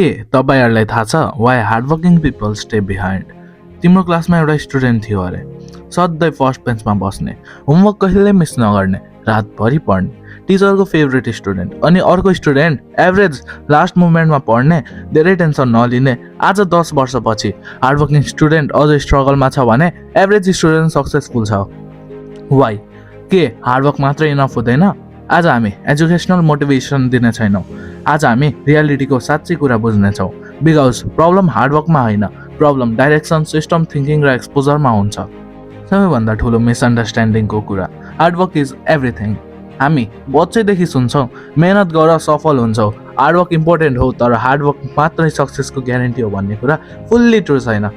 के तपाईहरुलाई थाहा छ why hardworking people stay behind? तिम्रो क्लासमा एउटा स्टुडेन्ट थियो अरे, सधैँ फर्स्ट बेन्चमा बस्ने, होमवर्क कहिल्यै मिस नगर्ने, रातभरि पढ्ने, टिचरको फेभरेट स्टुडेन्ट। अनि अर्को स्टुडेन्ट एभरेज, लास्ट मोमेन्टमा पढ्ने, धेरै टेन्सन नलिने। आज 10 वर्षपछि हार्डवर्किङ स्टुडेन्ट अझै स्ट्रगलमा छ भने एभरेज स्टुडेन्ट सक्सेसफुल छ। वाइ? के हार्डवर्क मात्रै इनफ हुँदैन? आज हामी एजुकेसनल मोटिभेसन दिने छैनौँ, आज हामी रियालिटीको साँच्चै कुरा बुझ्नेछौँ। बिकज प्रब्लम हार्डवर्कमा होइन, प्रब्लम डाइरेक्सन, सिस्टम थिङ्किङ र एक्सपोजरमा हुन्छ। सबैभन्दा ठुलो मिसअन्डरस्ट्यान्डिङको कुरा, हार्डवर्क इज एभ्रिथिङ। हामी बच्चैदेखि सुन्छौँ मेहनत गर सफल हुन्छौ, हार्डवर्क इम्पोर्टेन्ट हो, तर हार्डवर्क मात्रै सक्सेसको ग्यारेन्टी हो भन्ने कुरा फुल्ली ट्रु छैन।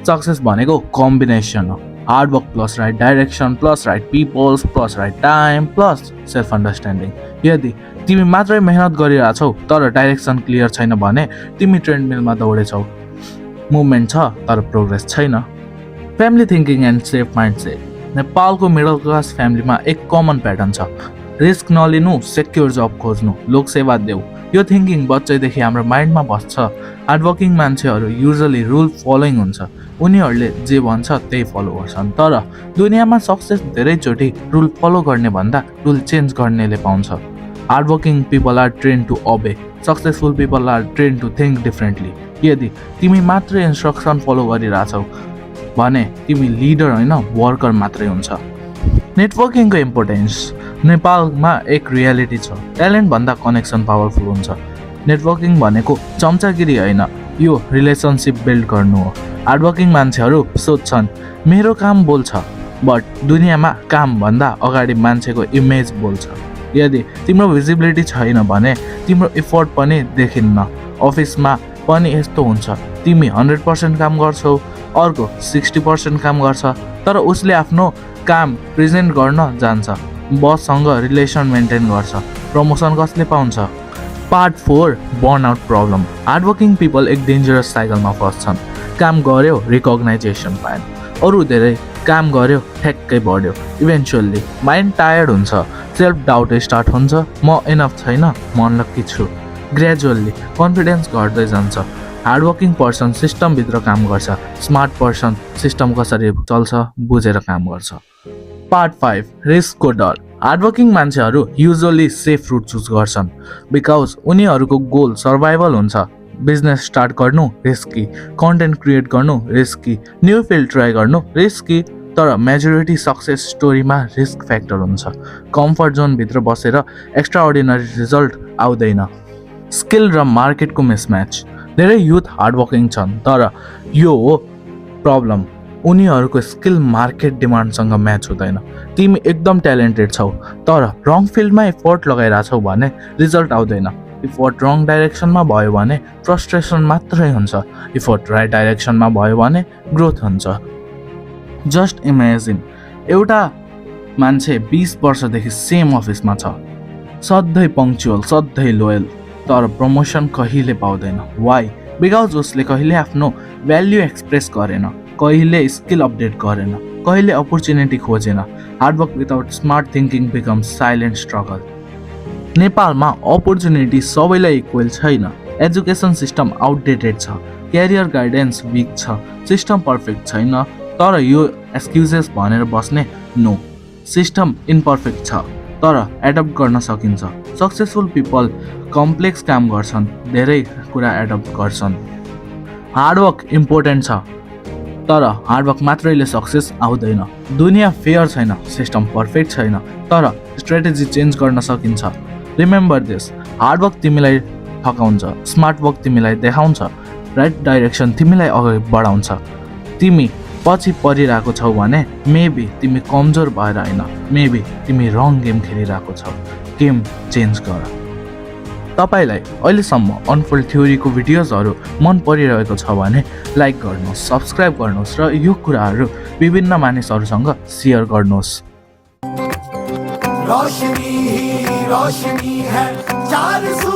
सक्सेस भनेको कम्बिनेसन हो, hard work plus right direction plus right peoples plus right time plus self understanding. यदि तिमी मात्रै मेहनत गरिरहेछौ तर डाइरेक्सन क्लियर छैन भने तिमी ट्रेडमिलमा दौडेछौ। मुभमेन्ट छ तर प्रोग्रेस छैन। Family thinking and safe mindset. नेपालको मिडल क्लास फ्यामिलीमा एक कमन प्याटर्न छ, रिस्क नलिनु, सेक्योर जब खोज्नु, लोकसेवा देऊ। यो थिङ्किङ बच्चैदेखि हाम्रो माइन्डमा बस्छ। हार्डवर्किङ मान्छेहरू युजली रुल फलोइङ हुन्छ, उनीहरूले जे भन्छ त्यही फलो गर्छन्। तर दुनियाँमा सक्सेस धेरैचोटि रुल फलो गर्ने भन्दा रुल चेन्ज गर्नेले पाउँछ। Hardworking people are train to obey, successful people are train to think differently. यदि तिमी मात्रै इन्स्ट्रक्सन फलो गरिरहेछौ भने तिमी लिडर होइन वर्कर मात्रै हुन्छ। नेटवर्किङको इम्पोर्टेन्स। नेपालमा एक रियालिटी छ, ट्यालेन्ट भन्दा कनेक्सन पावरफुल हुन्छ। नेटवर्किङ भनेको चम्चागिरी होइन, यो रिलेसनसिप बिल्ड गर्नु हो। हार्डवर्किङ मान्छेहरू सोध्छन् मेरो काम बोल्छ, बट दुनियाँमा काम भन्दा अगाडि मान्छेको इमेज बोल्छ। यदि तिम्रो भिजिबिलिटी छैन भने तिम्रो इफोर्ट पनि देखिन्न। अफिसमा पनि यस्तो हुन्छ, तिमी 100% काम गर्छौ, अर्को 60% काम गर्छ, तर उसले आफ्नो काम प्रेजेन्ट गर्न जान्छ, बससँग रिलेसन मेन्टेन गर्छ, प्रमोसन कसले पाउँछ। Part 4, burnout problem. Hardworking people एक डेन्जरस साइकलमा फस्छन्। काम गर्यो, रिकग्नाइजेसन पाएन, अरू धेरै काम गर्यो, ठ्याक्कै बढ्यो, इभेन्चुअल्ली माइन्ड टायर्ड हुन्छ, सेल्फ डाउट स्टार्ट हुन्छ, म इनफ छैन, म अनलक्की छु। ग्रेजुअल्ली कन्फिडेन्स घट्दै जान्छ। हार्डवर्किङ पर्सन सिस्टमभित्र काम गर्छ, स्मार्ट पर्सन सिस्टम कसरी चल्छ बुझेर काम गर्छ। पार्ट 5, रिस्कको डर। हार्डवर्किङ मान्छेहरू युजली सेफ रुट चुज गर्छन् बिकज उनीहरूको गोल सर्भाइभल हुन्छ। बिजनेस स्टार्ट गर्नु रिस्की, कन्टेन्ट क्रिएट गर्नु रिस्की, न्यू फिल्ड ट्राई गर्नु रिस्की, तर मेजोरिटी सक्सेस स्टोरीमा रिस्क फ्याक्टर हुन्छ। कम्फर्ट जोनभित्र बसेर एक्स्ट्रा अर्डिनरी रिजल्ट आउँदैन। स्किल र मार्केटको मिसम्याच। धेरै युथ हार्डवर्किङ छन् तर यो हो प्रब्लम, उनीहरूको स्किल मार्केट डिमान्डसँग म्याच हुँदैन। तिमी एकदम ट्यालेन्टेड छौ तर रङ फिल्डमा इफोर्ट लगाइरहेछौ भने रिजल्ट आउँदैन। इफोर्ट रङ डाइरेक्सनमा भयो भने फ्रस्ट्रेसन मात्रै हुन्छ, इफोर्ट राइट डाइरेक्सनमा भयो भने ग्रोथ हुन्छ। जस्ट इमेजिन, एउटा मान्छे 20 वर्षदेखि सेम अफिसमा छ, सधैँ पङ्क्चुअल, सधैँ लोयल, तर प्रमोसन कहिले पाउँदैन। वाइ? बिकज उसले कहिले आफ्नो भ्याल्यु एक्सप्रेस गरेन, कहिले स्किल अपडेट गरेन, कहिले अपर्च्युनिटी खोजेन। Hard work without smart thinking becomes silent struggle. नेपालमा अपर्च्युनिटी सबैलाई इक्वल छैन, एजुकेसन सिस्टम आउटडेटेड छ, क्यारियर गाइडेन्स विक छ, सिस्टम पर्फेक्ट छैन, तर यो एक्सक्युजेस भनेर बस्ने नो। सिस्टम इम्पर्फेक्ट छ तर एडप्ट गर्न सकिन्छ। सक्सेसफुल पिपल कम्प्लेक्स काम गर्छन्, धेरै कुरा एडप्ट गर्छन्। हार्डवर्क इम्पोर्टेन्ट छ तर हार्डवर्क मात्रैले सक्सेस आउँदैन। दुनियाँ फेयर छैन, सिस्टम पर्फेक्ट छैन, तर स्ट्रेटेजी चेन्ज गर्न सकिन्छ। रिमेम्बर दिस, हार्डवर्क तिमीलाई थकाउँछ, स्मार्ट वर्क तिमीलाई देखाउँछ, राइट डाइरेक्सन तिमीलाई अगाडि बढाउँछ। तिमी पछि परिरहेको छौ भने मेबी तिमी कमजोर भएर होइन, मेबी तिमी रङ गेम खेलिरहेको छौ। गेम चेन्ज गर। तपाईँलाई अहिलेसम्म अनफोल्ड थ्योरीको भिडियोजहरू मन परिरहेको छ भने लाइक गर्नुहोस्, सब्सक्राइब गर्नुहोस् र यो कुराहरू विभिन्न मानिसहरूसँग सेयर गर्नुहोस्। रोशनी ही रोशनी है, चार सू